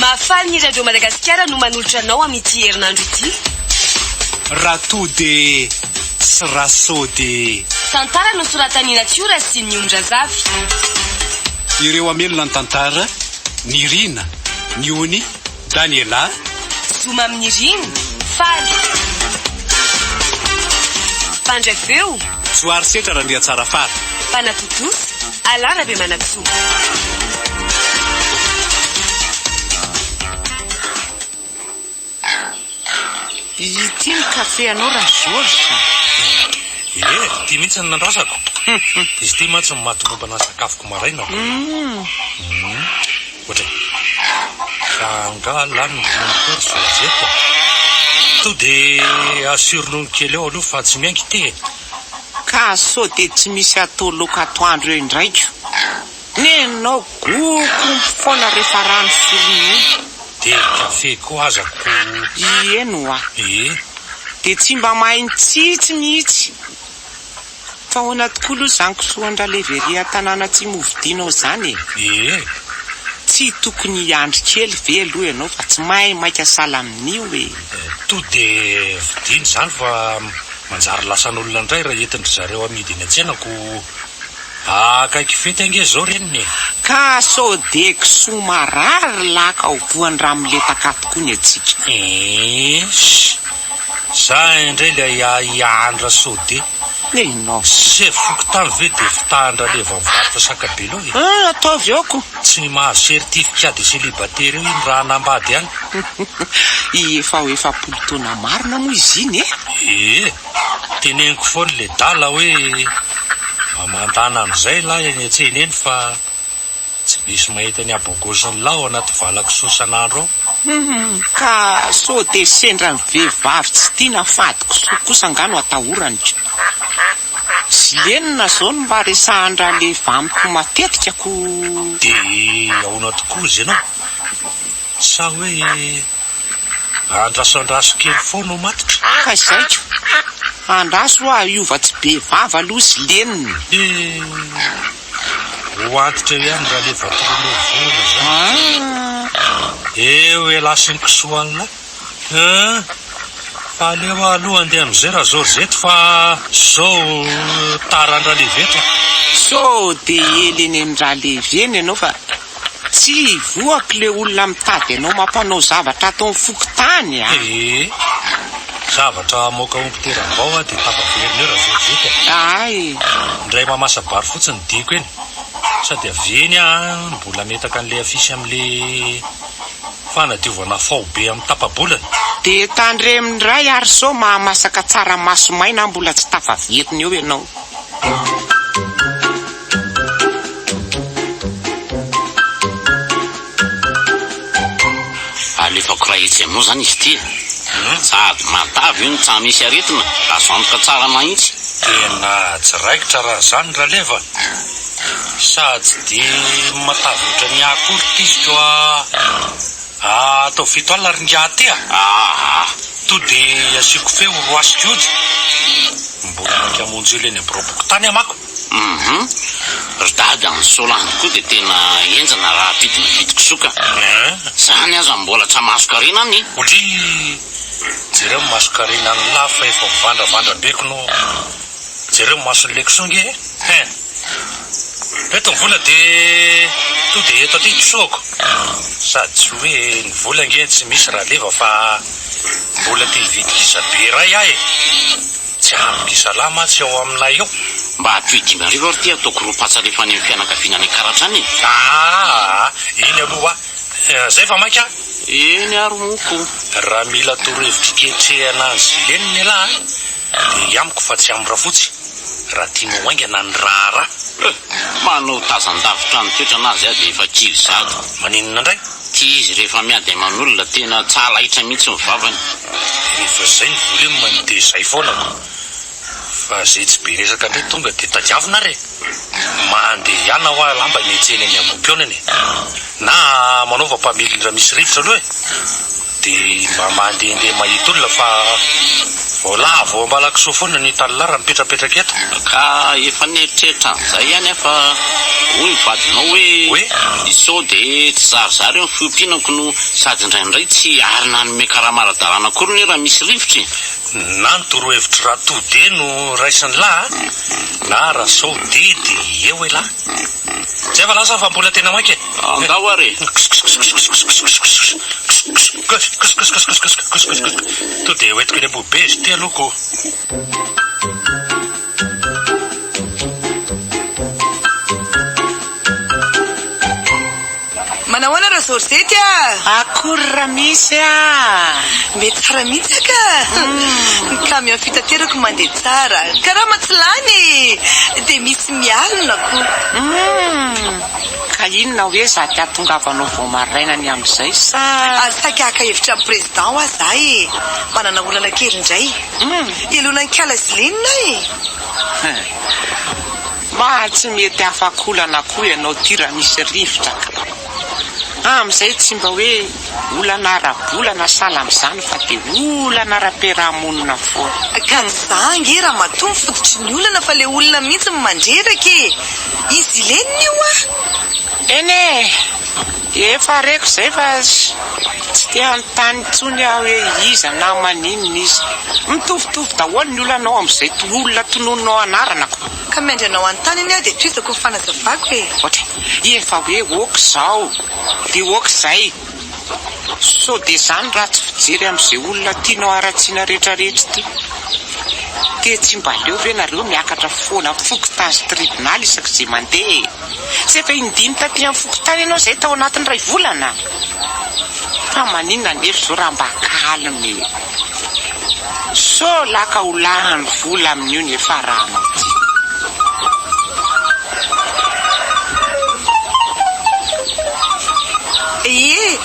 Mahafaly ny Radio Madagasikara no manolotra anao amin'ity herinandro ity. Raha toa dia sy raha sao dia. Tantara nosoratan'i Natiora sy Ny Ondrazafy. Ireo hamelona ny tantara, Nirina, Ny Ony, Daniela. Zoma amin'i Nirina, Faly. Mpandray feo. Johary Setra Randriatsarafara. Mpanatontosa, Alain Rabemanantsoa. Ity ny kafe anao Rageorges a! Ie, ity mihitsy no nandrasako. Izy ity mantsy no mahatomombana ny sakafoko maraina. Ohatra e. Fa angaha lany ny ronono koa ry Georgette a? To dia asio ronono kely ao aloha fa tsy miainga ity e. Ka sao dia tsy misy atao laoka atoandro eo indray ko. Nenao gokompo foana rehefa rano sy ronono. Dia kafe koa aza ko. Ieny hoa. Ie. Dia tsy mba mahay mitsitsy mihitsy. Fa ahoana tokoa aloha izany kisoan-dRalevery an-tanàna atsimo hovidianao izany e? Ie. Tsy tokony hiandry kely ve aloha ianao fa tsy mahay maika sahala amin'io e? To dia vidiana izany fa manjary lasan'olona indray raha entin-dry zareo amidy eny an-tsena ko akaiky fety ange izao reniny e! Ka sao dia kisoa marary laka ho voan-dRamiletaka tokoa ny antsika. Eesh! Za indray ilay ahiahy Rasode. Nenao. Sefo fokontany ve dia fitahan-dRaleva mivarotra sakabelo e? Ah, ataovy eo ko. Tsy mahazo certificat de célibataire eo iny raha hanambady any. Efa ho 40 taona marina moa izy iny e? Ee, teneniko foana ledala hoe mba mandana an'izay lahy eny an-tsena eny fa. Tsy misy mahita ny habogosin'ny lahy ao anaty vala-kisoa isan'andro ao. Humm, ka sao dia sendra ny vehivavy tsy tiana fady kisoa kosa angaha no atahorany ko. Zilenina zao no mba resahan-dRaleva amiko matetika ko. Dia ahoana tokoa izy ianao? Sa hoe andraso andraso kely foana ho matotra? Ka izay ko! Andraso hoa hiova tsy be vava aloha Zilenina. Eh! Ho antitra eo ihany Raleva toroanao vola zany. Eo elah sy ny kisoa anlah. Hein! Fa aleo aho aloha andeha amizay Razorizety fa zao tara an-dRaleva eto a. Sao dia ela eny amin-dRaleva eny ianao fa tsy hivoaka ilay olona mitady anao mampanao zavatra ato amin'ny fokontany a! Ee! Zavatra hamoaka omby teram-bao aho dia tafaverina eo Razorizety a! Ay! Indray mamasa-bary fotsiny ny diako eny. Sady avy eny aho mbola hametaka an'ilay afisy amin'ilay fanadiovana faobe amin'ny tapa-bolana. Dia tandremo indray ary sao mahamasaka tsaramaso maina mbola tsy tafaverina eo ianao. Alefako iray hetsy aminao zany izy ity e! Sady matavy io no tsa misy aretina, azo antoka tsara mahintsy. Tena tsy raikitra raha zany Raleva a! Sady tsy de matavy ohatran'ny ahy akory ity izy koa atao 7 alina ry ingahy ty a! Aa! To de asiako feo roasiko hody. Mbola maika hamonjy olona eny am-biraom-pokontany aho manko. Hum ry dada ny solange koa dia tena henjana raha ampidina vidy kisoa ka. Zany aza mbola tsa mason-karena an i. Oudrii! Jereo ny mason-karena an'lah fa efa mivandravandra be kno. Jereo ny mason'le kisoa nge e! Hein! Eto ny vola de to de eto aty kisoako. Sady tsy hoe ny vola nge tsy misy Raleva fa mbola te hividy gisa be iray aho e! Tsy ampy gisalahy mantsy ao aminay ao. Mba atoy 5000 ary ty ataoko roa patsa rehefa any amin'ny fianakaviana any Ankaratra any e! Aa! Iny aloha hoa! Zay fa maika a! Eny ary moa ko! Raha mila torohevitra iketrehana an'i Zilenina ialahy a, dia amiko fa tsy amin'ny Rafotsy, raha tianao ho haingana ny raharaha. Eh! Manao tazan-davitra ny toetranazy aho dia efa kivy sahady. Maninona indray? Ty izy rehefa miady aman'olona tena tsa laitra mihitsy ny vavany. Rehefa zay ny volume dia zay foana ko. Fa zay tsy be resaka ndray tonga dia tadiavina ary e. Mandehana hoa lamba eny an-tsena eny Ambohipihaonana e. Na manaova mpamily raha misy rivotra aloha e. Dia mba mandehandeha mahita olona fa Vao lavo ao Ambalakisoa foana ny hitan'lah raha mipetrapetraka eto. Ka efa nieritreritra an'izay ihany aho fa hoy ny vadinao hoe Hoe? sao dia tsy zarizary eo ny fiompianako no sady indraindray tsy ary nanome karama ara-dalàna akory anie raha misy rivotra e. Na ny torohevitry Ratode no raisin'lah a, na Rasaode dia eo elah. Zay fa lasa fa mbola tena maika e. Andao ary e. To dia hoentiko eny Ambohibe izy ity aloha ko. Manahoana Razorizety a! Akory Ramisy a! Mety tsara mihitsy aka! Ny camion fitaterako mandeha tsara, karama tsy lany e! Dia misy mialona koa. Humm! Ka inona hoe sady hahatongavanao vao maraina ny amin'izay sa? Saika haka hevitra amin'ny président hoa za e! Manana olana kely indray. Ialona an'i Kala sy Lina e! Mba tsy mety afak'olana koa ianao ty raha misy rivotra ka. Amin'izay tsy mba hoe olana ara-bola na sahala amin'izany fa dia olana ara-piaraha-monina foana. Ka tsy za ange ramatoa ny fototry ny olana fa le olona mihitsy no mandreraka e! I Zilenina io ah! Eny e! Efa reko izay fa tsy te hanontany intsony aho hoe iza na maninona izy. Mitovitovy daholo ny olanao amin'izay olona tononinao anarana ko. Ka miandry anao hanontany anie aho dia tohizako ny fanazavako e. Ohatra, efa hoe ok izao dia ok izay. Sao dia izany ratsy fijery amin'izay olona tianao haratsiana rehetrarehetra ity. Dia tsy mba aleo ve nareo miakatra foana fokontany sy tribonaly isak'izay mandeha e. Tsy efa in-dimy taty amin'ny fokontany ianao izay tao anatin'ny iray volana? Fa maninona anefa izao raha mba calme e? Sao laka ho lany vola amin'io ny hiafaranao ity. Ie,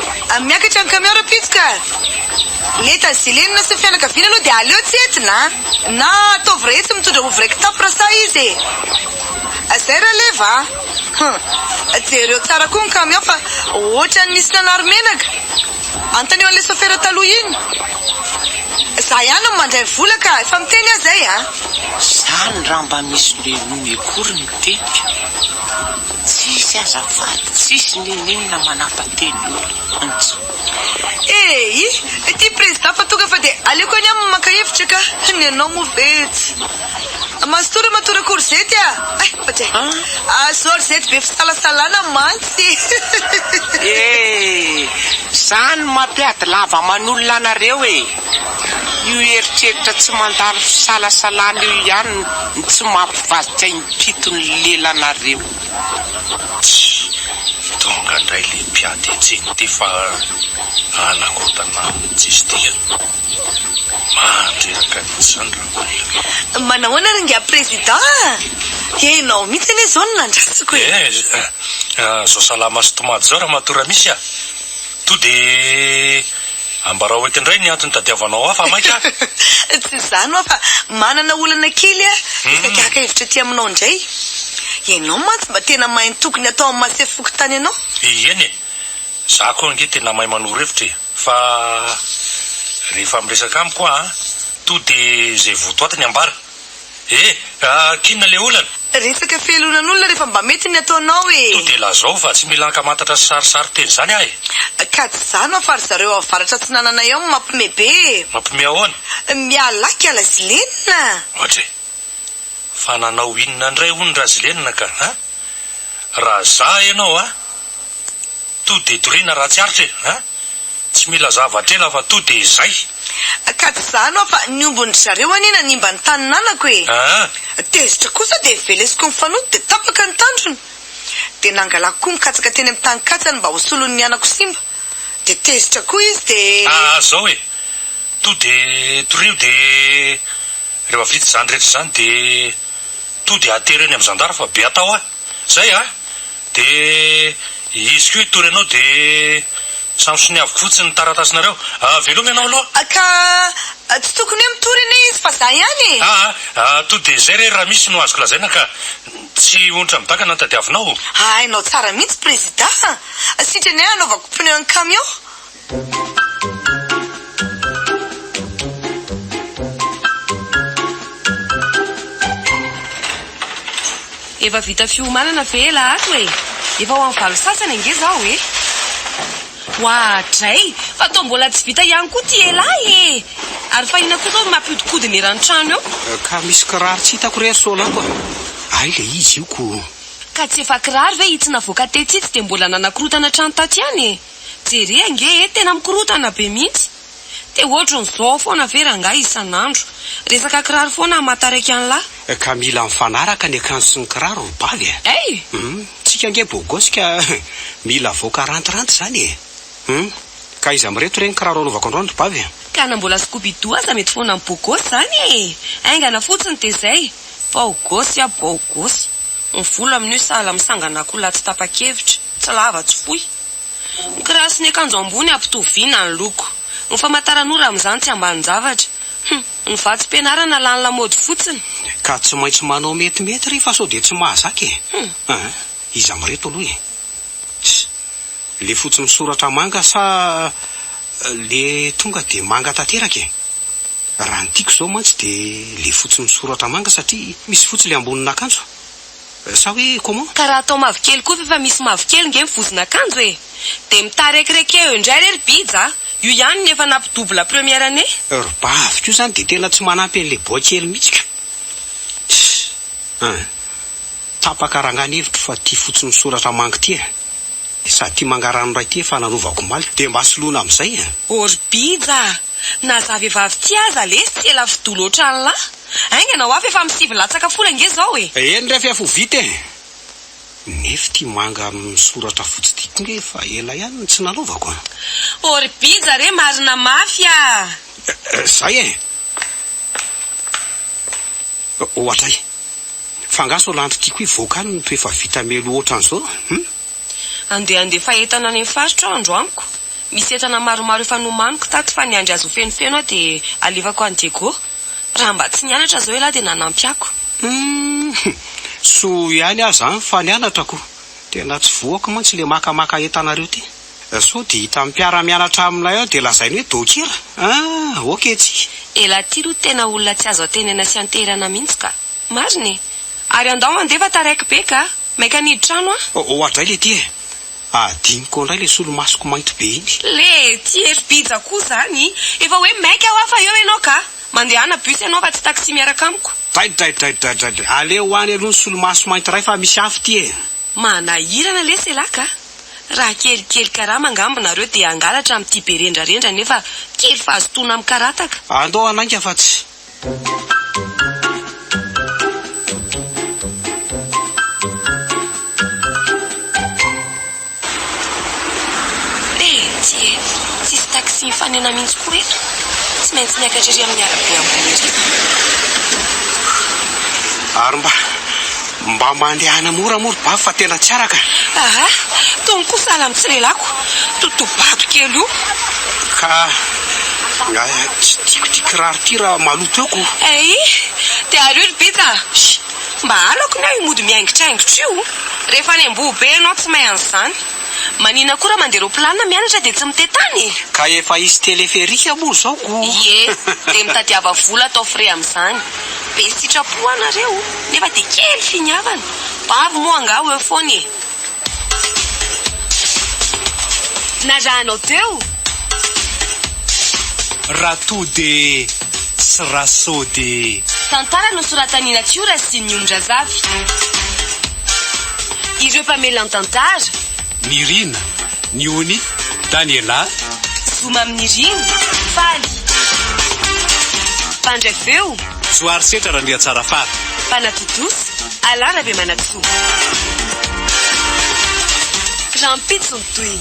miakatra ny camion rahampitso ka! Leta zilenina sy ny fianakaviana aloha dia aleo tsy entina a! Na ataovy raha etsy mitondra ovy iray kitapo raha sahy izy e! Zay Raleva a! Hum! Jereo tsara koa ny camion fa ohatran'ny nisy nanary menaka! Anontanio an'ilay sofera taloha iny! Za ihany no mandray vola ka! Efa miteny aho zay a! Zany raha mba misy nohenoiny akory ny teniko! Tsisy azafady, tsisy n'inon'inona manapa-teny olona. Ntsy. Eii! Ity président fa tonga fa dia aleoko any aminy maka hevitra ka! Ny anao moa ve tsy. Mazotoa ramatoa Rakorizety a! Hay, ohatray. Ah, Zorizety be fisalasalana mantsy. Eh! Zany no mampiady lava aman'olona anareo e! Io eritreritra tsy mandalo fisalasalana io ihany no tsy mampivadika impito ny lelanareo. Tsia, tonga indray le mpiady hetsika ity fa hanakorontana tsisy dikany. Mandreraka mihitsy izany raolona. Manahoana ry ingahy président a! Enao mihitsy anie izao no nandrasako e! Eh, izao salama sy tomady izao ramatoa Ramisy a! To dia ambarao eto indray ny antony tadiavanao ahy fa maika aho. Tsy izany hoa fa manana olana kely aho dia saika haka hevitra aty aminao indray. Ianao mantsy mba tena mahay ny tokony hatao amin'ny maha sefo fokontany anao. Eny e! Za koa ange tena mahay manoro hevitra e! Fa rehefa miresaka amiko an, to de zay votoatiny ambara. Eh! K'inona le olana? Resaka fialonan'olona rehefa mba mety ny ataonao e! To de lazao fa tsy mila ankamantatra sy sarisary teny zany aho e! Ka tsy zany hoa fa ry zareo ao avaratra atsinanana eo no mampime be e! Mampime ahoana? Miala kala zilenina! Ohatra e! Fa nanao inona indray hono Razilenina ka a! Raha za ianao a! To de toriana raha tsy aritra e! A! Tsy mila zavatra ela fa to de izay! Ka tsy zany hoa fa ny ombin-dry zareo anie nanimba ny tany nanako e! A! Tezitra kosa dia velesiko ny fanoto dia tapaka ny tandrony! Dia nangalako koa ny katsaka teny amin'ny tany katsany mba ho solon'ny anako simba! Dia tezitra koa izy dia. Aa zao e! To de torio de rehefa vita izany rehetra izany de to de atero eny amin'ny zandary fa be atao ah! Zay ah! De izy koa hitory anao de samy soniaviko fotsiny ny taratasinareo. Ah veloma ianao aloha. Ka tsy tokony hoe mitory anie izy fa za ihany e! Aa to de zay re raha misy no azoko lazaina ka tsy onitra midakana no tadiavinao. Hainao tsara mihitsy prezida a! Sitrany ahy hanaovako pneu an'ny camion. Efa vita fiomanana ve elah ato e? Efa ho amin'ny 8:30 ange izao e! Oadray! Fa toa mbola tsy vita ihany koa ity elah e! Ary fa inona koa izao no mampihodinkodina eran'ny trano eo? Ka misy kiraro tsy hitako re ry Solanko a! Hay le izy io ko! Ka tsy efa kiraro ve itsy navoaka tetsy itsy dia mbola nanakorotana trano taty ihany e! Jere ange e! Tena mikorotana be mihitsy! Dia ohatran'izao foana ve rangahy isan'andro? Resaka kiraro foana mahataraiky an'lah. Ka mila mifanaraka ny akanjo sy ny kiraro ry bavy a! Hey! Hum, tsika ange bogosy ka mila avoaka rantiranty izany e! Hum, ka iza amin'ireto re ny kiraro anaovako androany ry bavy a? Ka na mbola Scooby-Doo aza mety foana amin'ny bogosy izany e! Haingana fotsiny dia izay! Baogosy ah baogosy! Ny volo amin'io sahala amin'ny sangan'akoholahy tsy tapa-kevitra, tsy lava tsy fohy. Ny kiraro sy ny akanjo ambony ampitoviana ny loko. Ny famantaranora amin'izany tsy ambanin-javatra. Hum, ny vatsim-pianarana lany lamaody fotsiny. Ka tsy maintsy manao metimety re fa sao dia tsy mahazaka e! Hum. An, iza amin'ireto aloha e? Tss, le fotsy misoratra manga sa le tonga dia manga tanteraka e? Raha ny tiako izao mantsy dia le fotsy misoratra manga satria misy fotsy le ambonin'akanjo. Sa hoe comment? Ka raha atao mavokely koa f'efa misy mavokely nge ny vozon'akanjo e! Dia mitarekireky eo indray re ry Bija a! Io ihany ny efa nampidouble première année. Ry bavy koa zany dia tena tsy manampy an'ilay boay kely mihitsy ka! Tss! An! Tapaka rangahy ny hevitro fa ity fotsy misoratra manga ity e! Sady ity manga ranoray ity efa nanaovako omaly dia mba soloina amin'izay e! Ô ry Bija a! Na za vehivavy ity aza lesy tsy ela fidolo ohatran'lah! Haingana hoa f'efa amin'ny 9 latsaka folo ange izao e! Eny re f'efa ho vita e! Nefa ity manga misoratra fotsy ity koa nge efa ela ihany no tsy nanaovako a! Ô ry Bija re marina mafy a! Zay e! Ohatray! Fa angaha sao lanto ity koa hivoaka any no toa efa vita mialoha ohatran'izao? Hum? Andeha handefa entana any amin'ny faritra aho andro amiko. Misy entana maromaro efa nomaniko tato fa niandry azy ho fenofeno aho dia alefako any Diego. Raha mba tsy nianatra izao ialahy dia nanampy ako. Humm! Soa ihany aho izany fa nianatra ko! Tena tsy voako mantsy le makamaka entanareo ty. Sao dia hitan'ny mpiara-mianatra aminay ao dia lazainy hoe dôkera? Ah! Ok tsy. Elah ty aloha tena olona tsy azo antenaina sy anteherana mihitsy ka! Marina e! Ary andao handeha fa taraiky be ka! Maika niditra trano aho. Oadray letia e! Adinoko indray ilay solomasoko mainty be iny. Letia e! Ry Bija koa izany! Efa hoe maika hoa fa eo ianao ka! Mandehana bus ianao fa tsy taxi miaraka amiko. Draidraidraidraidray! Aleo any aloha ny solomaso mainty iray fa misy afo ity e! Manahirana lesy elah ka! Raha kelikely karama angamba nareo dia hangalatra amin'ity be rendrarendra nefa kely fahazotoana mikarataka. Andao hanainga fa tsy. Eh, tsia e! Tsisy taxi mifanena mihitsy koa eto. Tsy maintsy miakatra ery amin'ny arabe ambony ery izany. Ary mba, mba mandehana mora moa ry bavy fa tena tsy araka. Aha, tony koa sahala amin'ny tsy lelako. Totobato kely io. Ka tsy tiako ity kiraro ity raha maloto eo ko. Ei, dia ary io ry Bija a! Sh! Mba halako ny ahy io mody mihaingitraingitra io. Rehefa any Ambohibe ianao tsy mahay an'izany. Manina koa raha mandeha roplanina mianatra dia tsy mitetany e! Ka efa hisy teleferika moa izao ko. Ie, dia mitadiava vola atao frais amin'izany. Be sitrapo anareo, nefa dia kely finiavana. Bavy moa angaha ho eo foana e! Narahanao teo? Ratody sy Rasody. Tantara nosoratan'i Natiora sy Ny Ondrazafy. Ireo mpamelan-tantara. Nirina, Ny Ony, Daniela. Zoma amin'i Nirina, Faly. Mpandray feo. Johary Setra Randriantsarafara. Mpanatontosa, Alain Rabemanantsoa. Rahampitso ny tohiny.